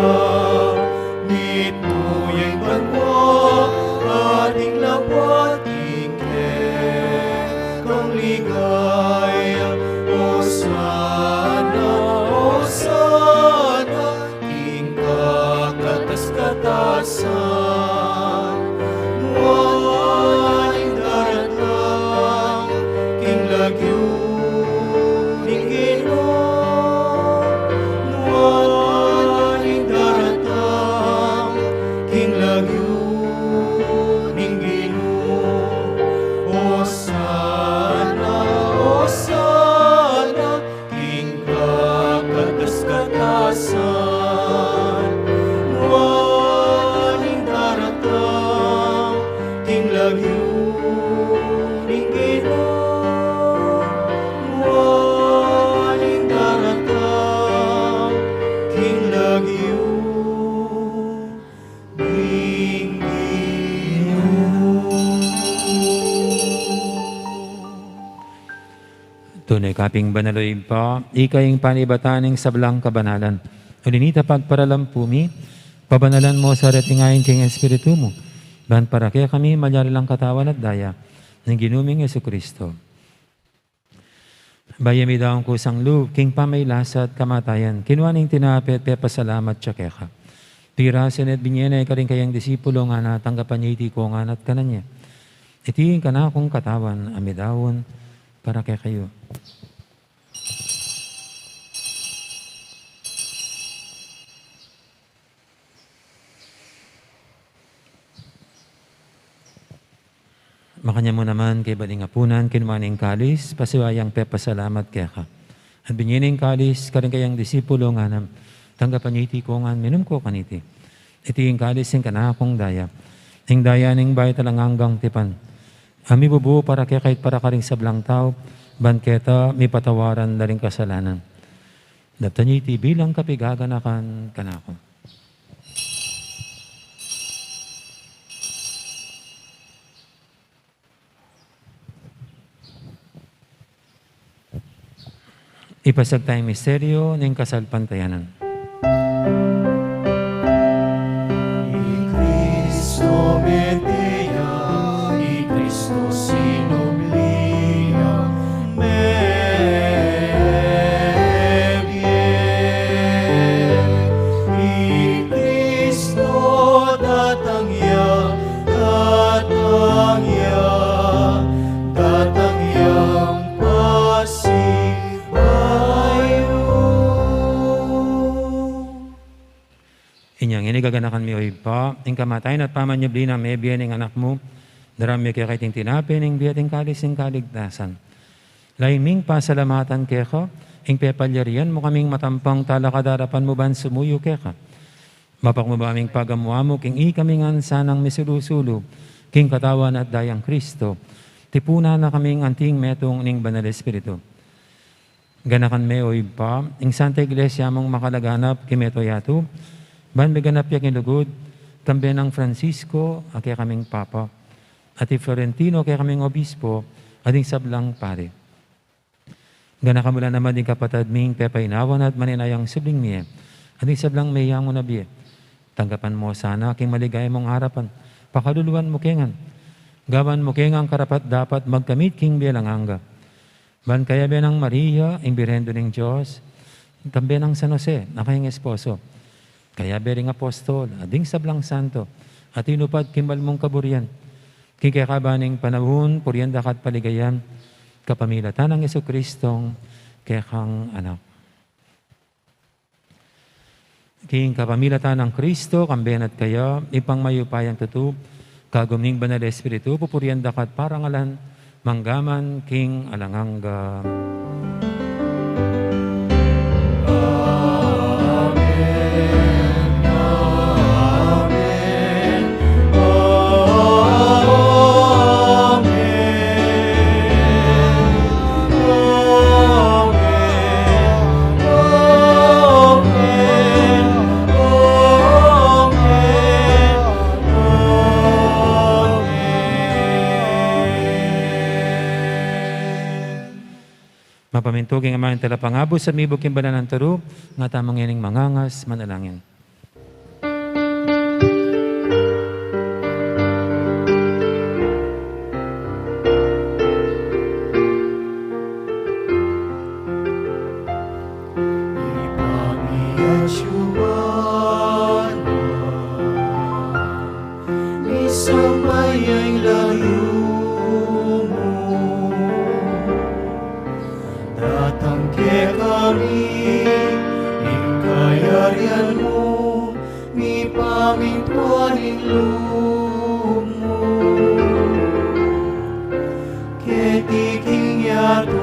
Mitmu ya ing banua at ing lapwat king kekang ligaya. Osana, osana king kakatas-katasan. Nuan ing daratang king lagyu ning Ginu. Nuan ing daratang king lagyu ning Ginu. Osana, osana king kakatas-katasan. Nuan ing daratang king lagyu ning Ginu. Nuan ing daratang king lagyu ning Ginu. Tune ka pin banal, o Ibpa, ika ing panibatan ning sablang kabanalan. Uli nita, pagparalan pu mi, pabanalan mu sa reting ain king Espiritu mu, ban para kekami malyari lang katawan at daya ning Ginu ming Jesucristo. Bayu mi daun kusang lub king pamagkasakit at kamatayan, kinua ne ing tinape at pepasalamat ya keka. Pirasu ne at binie ne karing kayang disipulo, ngana, tanggapan ye iti kongan at kanan ye. Iti ing kanakung katawan a midaun para kekayu. Makanyan mu naman kaybat ning apunan, kinua ne ing kalis, pasiwa yang pepasalamat keka. At binie ne ing kalis karing kayang disipulo, ngana, tanggapan ye iti kongan, minum ko kaniti. Iti ing kalis ning kanakung daya, ing daya ning bayu at alang anggang tipan, a mibubu para kekayu at para karing sablang tau, ban keta mipatawaran la ring kasalanan. Daptan ye iti bilang kapigaganakan kanaku. Ipasiag taya ing misteryu ning kasalpantayanan. I Kristo mete ya, i Kristo sinubli ya, mebie. I Kristo datang ya, datang ya, datang yang pasibayu. Inya ngeni gaganakan mi, o Ibpa, ing kamatayan at pamanyubli nang mebie ning Anak mu, daraun mi keka iting tinape ning bie at ing kalis ning kaligtasan. Lalu ming pasalamatan keka ing pepalyarian mu kaming matampang talakad king arapan mu ban sumuyu keka. Mapakumbaba ming pagamu-amu king ikami ngan sanang misulu-sulu king katawan at dayang Kristo, tipunan na kaming anting metung ning Banal Espiritu. Ganakan me, o Ibpa, ing Santa Iglesia mung makalaganap king mabilug a yatu, ban miganap ya king lugud, kambe nang Francisco a kekaming Papa, at i Florentino a kekaming Obispo, at ding sablang pari. Ganakan mu la naman ding kapatad ming pepainawan at maninayang subling mie, at ding sablang meyangu na bie. Tanggapan mu sana king maligaya mung arapan, pakaluluan mu ke ngan, gawan mu ke ngan karapat-dapat magkamit king bie alang angga. Ban kayabe nang Maria, ing Birhen Indu ning Dios, kambe nang San Jose a kayang esposo, kayabe ring apostol, at ding sablang santo a tinupad king banal mung kaburian, king kekaban ning panaun, purian da ka at paligayan, kapamilatan nang Jesucristong kekang Anak. King kapamilatan nang Kristo, kambe na at kaya, Ibpang mayupayang tutu, kagum ning Banal Espiritu, pupurian da ka at parangalan, mangga man king alang angga. Mapamintu king aman ing Talapangabus at mibug king banal nang turu, nga tamu ngening mangangas manalangin. Ipamiyasyuan na, misamban ya ing lagyu mu, datang kekami ing kayarian mu, mipamintuan ing lub mu keti king yatu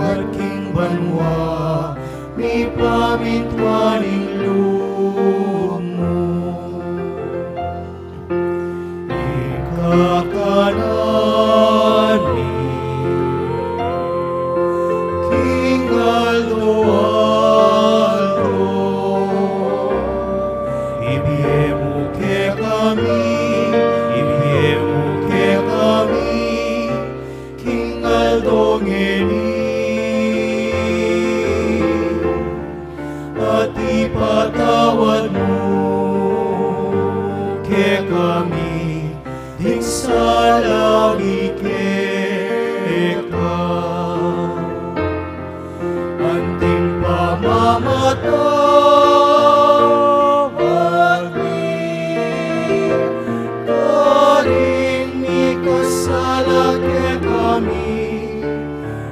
at king banua, mipamintuan ing lub mu. Ing kakanan mi king aldo-aldo ibie mu kekami, ibie mu kekami king aldo ngeni, at ipatawad mu kekami ding sala mi keka, anting pamamatawad mi karing mikasala kekami.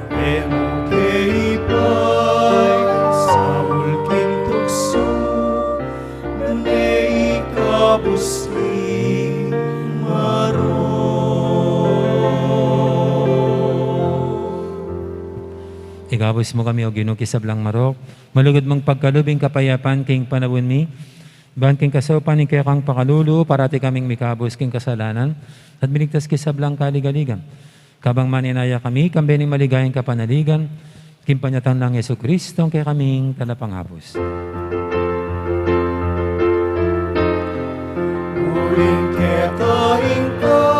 E mu ke ipaisaul king tuksu, nune ikabus king marok. Ikabus mu kami, O Ginu, king sablang marok, malugud mung pagkalub ing kapayapan king panaun mi, ban king kasaupan ning kekang pakalulu, parati kaming mikabus king kasalanan, at miligtas king sablang kaligaligan. Kabang maninaya kami, kambe ning maligayang kapanaligan, king panyatang nang Jesucristo, ing kekaming Talapangabus. Uling keka ing kayarian,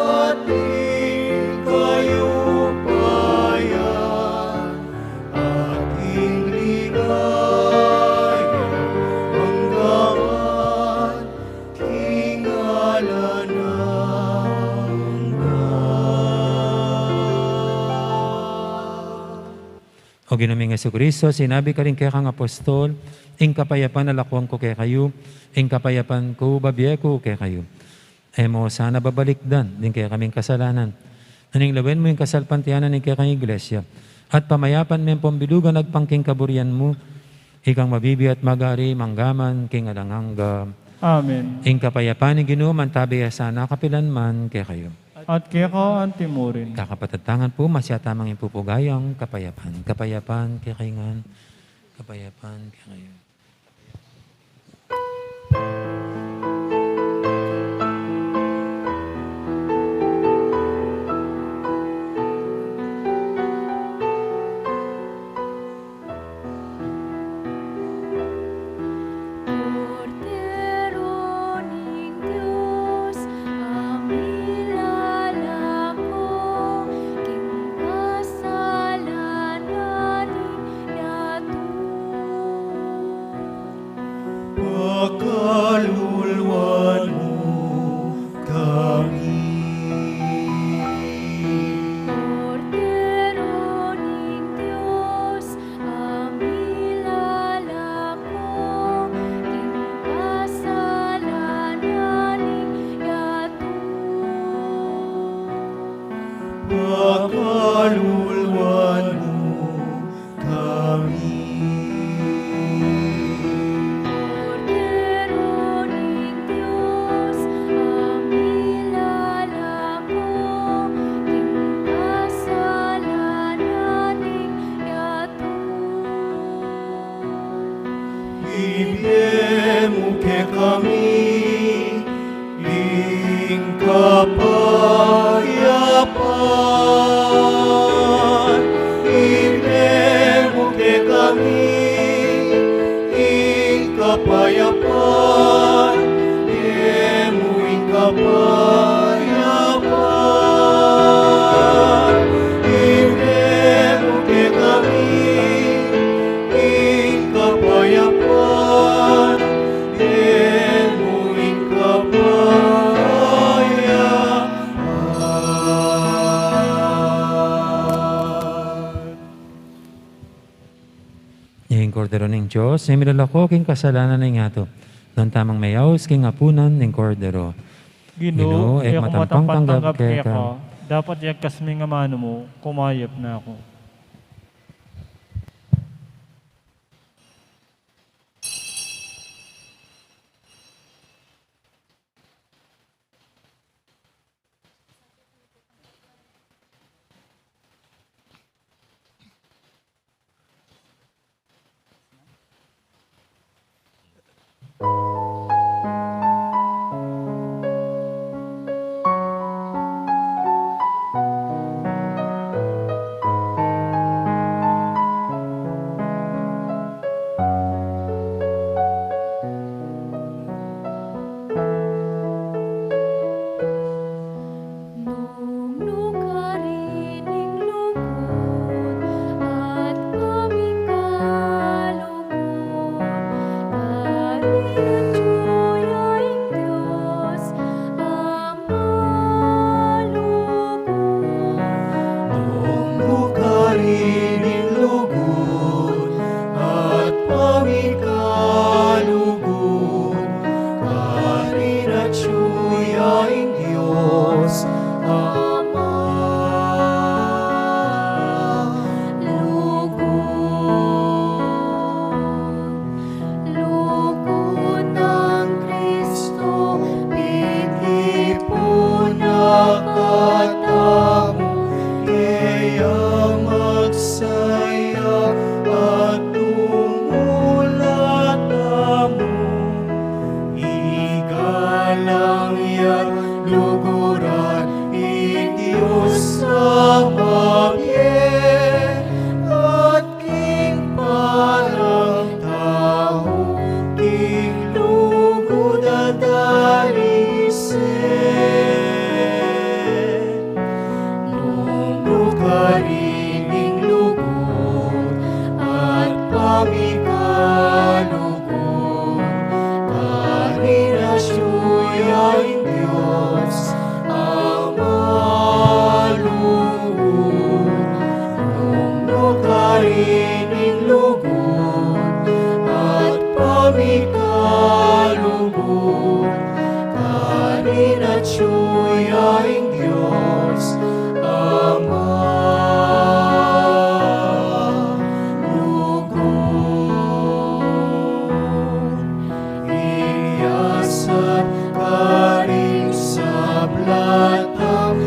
at ing kayupayan, at ing ligaya, mangga man king alang angga. O Ginu ming Jesucristo, sinabi karing kekang apostol, ing kapayapan lakuan ku kekayu, ing kapayapan ku bibie ku kekayu. E mu sana babalikdan ding kekaming kasalanan, nune lawen mu ing kasalpantayanan ning kekang Iglesia, at pamayapan me at pambilugan agpang king kaburian mu, ikang mabibie at magari mangga man king alang angga. Amen. Ing kapayapan ning Ginu mantabe ya sana kapilan man kekayu. At At keka anti murin. Kakapatad, tangan pu, masyata mang ipupugay ang kapayapan. Kapayapan kekayu ngan. Kapayapan kekayu. Kordero ning Dios, a milalako king kasalanan ning yatu. Pakaluluan mu kami. Kordero ning Dios, a milalako king kasalanan ning yatu. Pakaluluan mu kami. Kordero ning Dios, a milalako king kasalanan ning yatu. Ibie mu kekami ing kapayapan. Ibie mu kekami ing kapayapan. Ibie mu ing kapayapan. Ibie mu kekami ing kapayapan. Ibie mu ing kapayapan. Ing Kordero ning Dios, a milalako king kasalanan ning yatu. Nuan tamung meyaus king apunan ning Kordero. Ginu, Ginu, e ku matampang tanggap keka. Dapat yagkas me ing amanu mu, kumayap na ku. Nung nu karin ing lugud at pamikalugud, karin atyu ya ing Dios a malugud. Nung nu karin ing lugud at pamikalugud, karin atyu ya ing Dios a malugud. Lugud nang Kristo, pigipun na katamu, keya magsaya at tumula tamu. Igalang ya, luguran ing Dios a mabie, at king parang tau king lugud a dalise. Nung nu karin ing lugud at pamikalugud, karin atyu ya ing Dios a malugud. Nung nu karin ing lugud at pamikalugud, karin atyu ya ing Dios a malugud. Inyasat karing sabla tang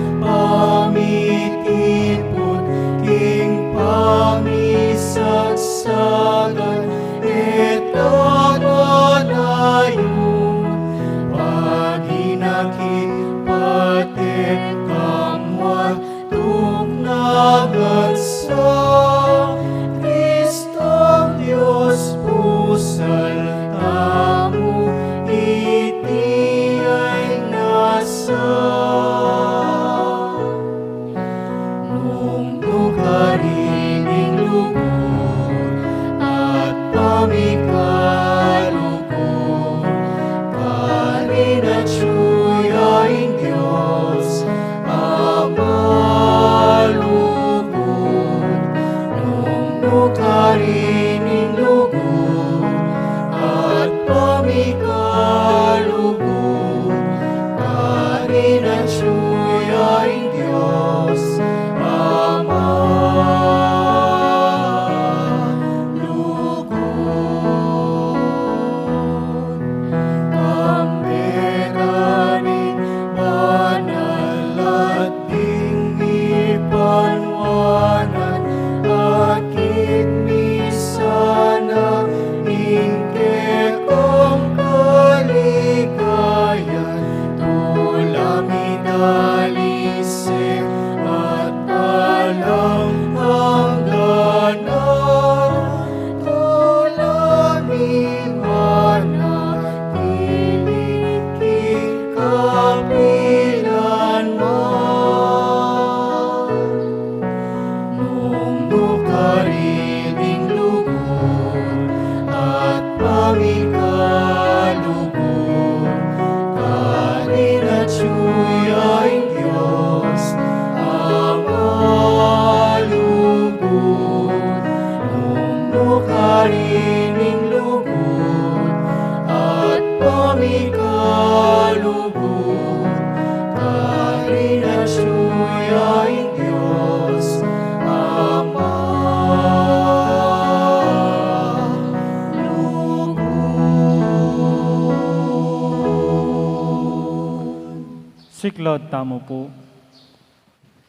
Iklaud tamu pu.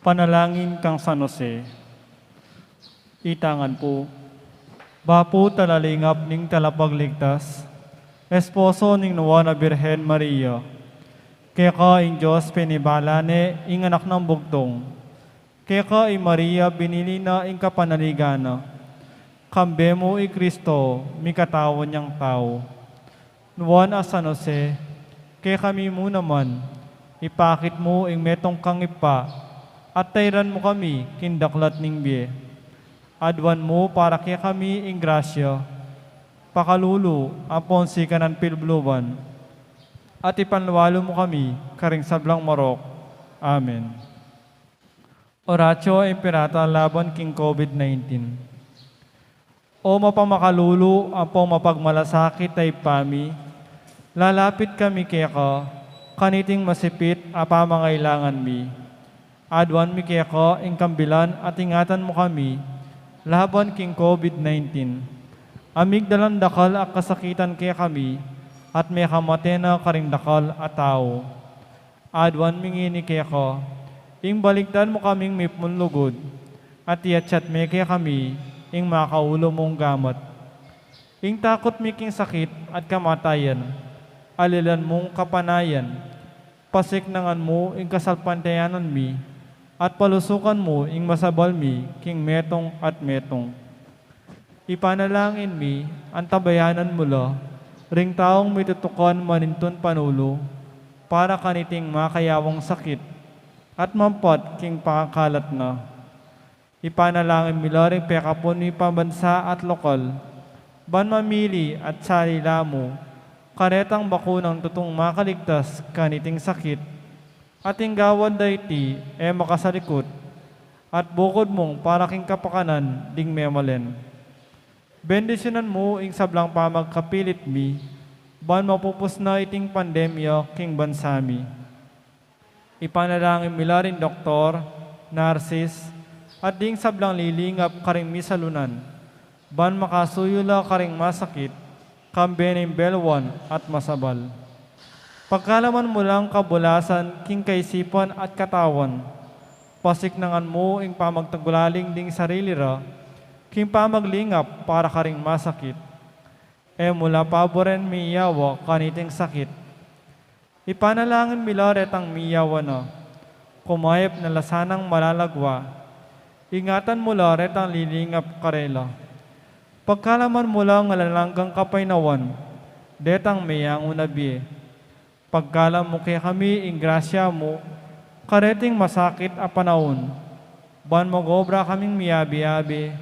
Panalangin kang San Jose. Itangan pu. Bapu, talalingap ning Talapagligtas, esposo ning Nuan a Birhen Maria. Keka ing Dios penibala ne ing Anak nang Bugtung. Keka i Maria binili na ing kapanaligan na. Kambe mu i Kristo, mikatawan yang tau. Nuan a San Jose, kekami mu naman, ipakit mu ing metung kang Ibpa, at tairan mu kami king daklat ning bie. Aduan mu para kekami ing grasya, pakalulu ampon sikanan pilubluban, at ipanlualu mu kami karing sablang marok. Amen. Oratio Imperata laban king COVID nineteen. O mapamakalulu ampong mapagmalasakit a Ibpa mi, lalapit kami keka, kaniting masipit a pamangailangan mi. Aduan mi keka ing kambilan at ingatan mu kami laban king COVID nineteen. A migdalan dakal a kasakitan kekami at mekamate na karing dakal a tau. Aduan mi ngeni keka, ing baligtad mu kaming mipnlugud, at iatsat me kekami ing makaulu mung gamat. Ing takut mi king sakit at kamatayan, alilan mung kapanayan, pasiknangan mu ing kasalpantayanan mi, at palusukan mu ing masabal mi king metung at metung. Ipanalangin mi, antabayanan mu la ring taung mitutukan manintun panulu para kaniting makayawang sakit at mampat king pangakalat na. Ipanalangin mi la ring pekapun mi pambansa at lokal, ban mamili at salila mu karetang bakunang tutung makaligtas kaniting sakit, at ing gawad da iti e makasalikut, at bukud mung para king kapakanan ding memalen. Bendisyunan mu ing sablang pamagkapilit mi, ban mapupus na iting pandemya king bansa mi. Ipanalangin mi la ring doktor, narsis, at ding sablang lilingap karing misalunan, ban makasuyu la karing masakit, kambe ning belwan at masabal. Pagkalaman mu lang kabulasan king kaisipan at katawan, pasiknangan mu ing pamagtagulaling ding sarili ra, king pamaglingap para karing masakit. E mu la paburen miyawa kaniting sakit. Ipanalangin mi la retang miyawa na, kumayap na la sanang malalagwa. Ingatan mu la retang lilingap karela. Pagkalaman mu la ing alang anggang kapaynawan, detang meyangu na bie. Pagkalam mu kekami ing grasya mu, kareting masakit a panaun, ban mag-obra kaming miyabe-yabe,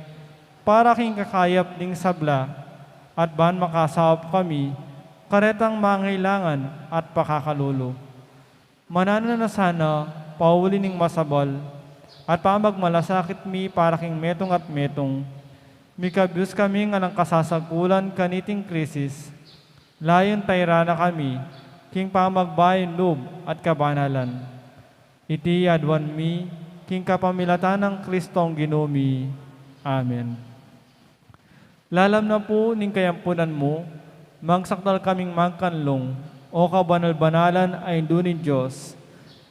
para king kakayap ding sabla, at ban makasaup kami, karetang mangailangan at pakakalulu. Mananu na sana, pauli ning masabal, at pamagmalasakit mi para king metung at metung, mikabius kami ngan ning kasasagkulan kaniting krisis, layun tairan na kami, king pamagbayung lub at kabanalan. Iti aduan mi, king kapamilatan nang Kristong Ginu mi. Amen. Lalam na pu ning kayampunan mu, magsakdal kaming magkanlung, o kabanal-banalan a Indu ning Dios.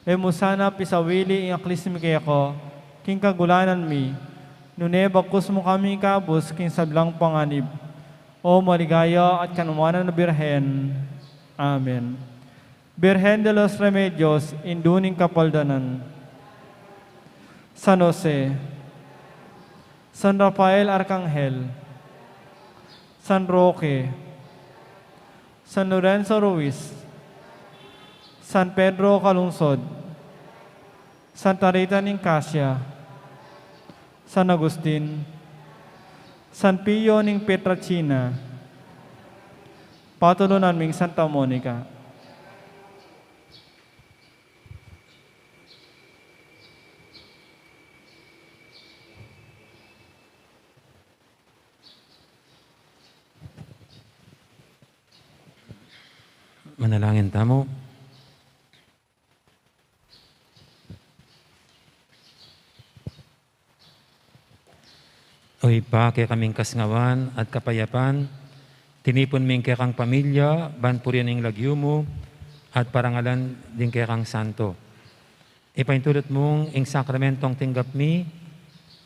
E mu sana pisawili ing aklis mi keka, king kagulanan mi, nune bagkus mu kami ikabus king sablang panganib. O maligaya at kanuanan a Birhen. Amen. Birhen de los Remedios, Indu ning Kapaldanan. San Jose, San Rafael Arkanghel, San Roque, San Lorenzo Ruiz, San Pedro Calungsod, Santa Rita ning Casia, San Agustin, San Pio ning Pietrelcina, patulunan ming Santa Monica. Manalangin tamu. O Ibpa, kekaming kasngawan at kapayapan, tinipun ming kekang pamilya, ban purian ing lagyu mu, at parangalan ding kekang santo. Ipaintulud mung ing sakramentong tinggap mi,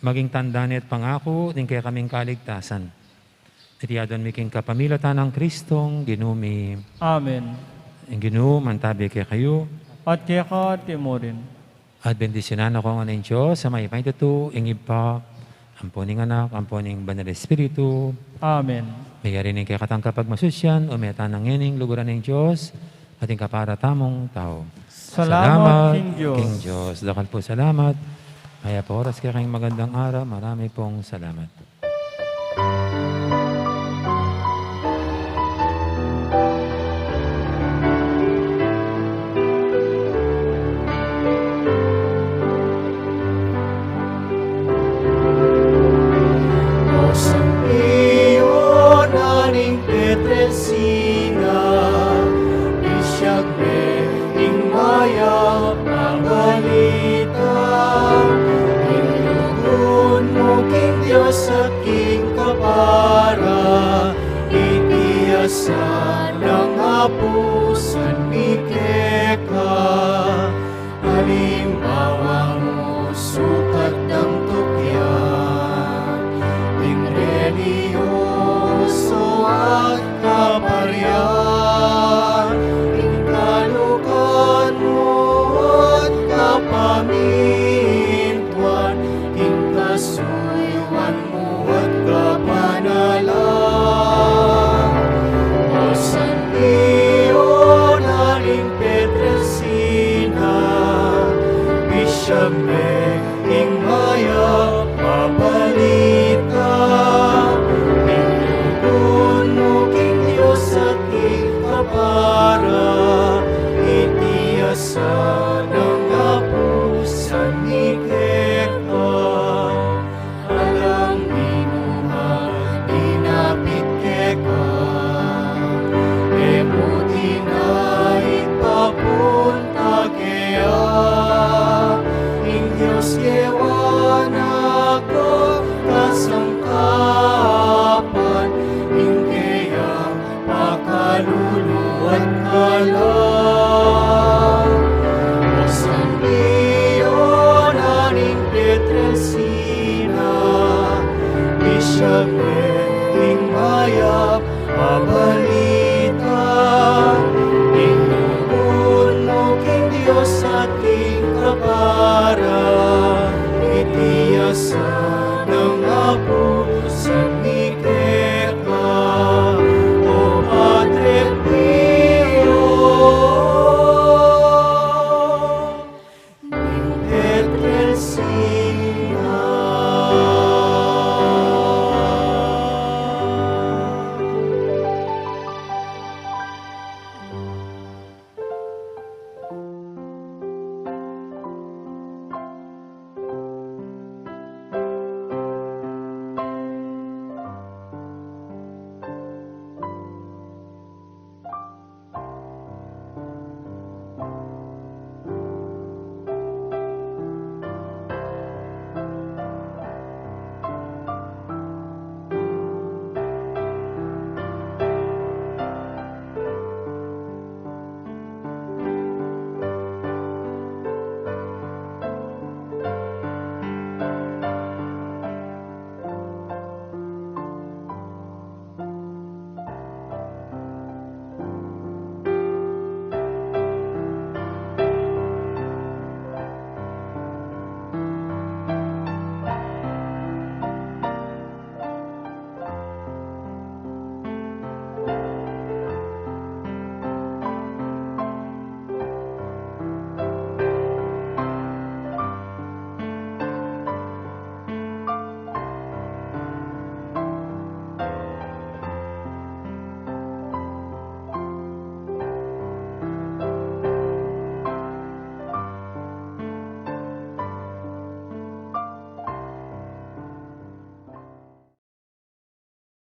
maging tanda ne at pangaku ning kekaming kaligtasan. Iti aduan mi king kapamilatan nang Kristong Ginu mi. Amen. Ing Ginu mantabi kekayu. At keka mu rin. At bendisyunan na kayu ngan ning Dios a mayupaya, ing Ibpa, ampo ning Anak, ampo ning Banal Espiritu. Amen. Mayari ning kekatang kapagmasusyan, ume tana ngening luguran ning Dios, at ing kapara tamung tau. Salamat king Dios. King Dios. Dakal pung salamat. Mayap a oras kekayung magandang araw. Marami pong salamat. O San Pio na ning Pietrelcina, bisiag me ing mayap a balita. Ing lugud mu king Dios at king kapara, iti asalang apusan mi keka. Alimbawa mu sukat dang tukyan, ing relihiyoso at kaparian, ing kaluguran mu at kapamintuan, ing kasuyuan mu at kapanalan. O San Pio na ning Pietrelcina, bisiag me ing mayap a balita. Ing lugud mu king Dios at king kapara, iti asalang apusan mi keka. Alang ninuman a dinapit keka, e mu tinayik papunta keya. Ing Dios kewan a kasangkapan, ing keyang pakalulu at kala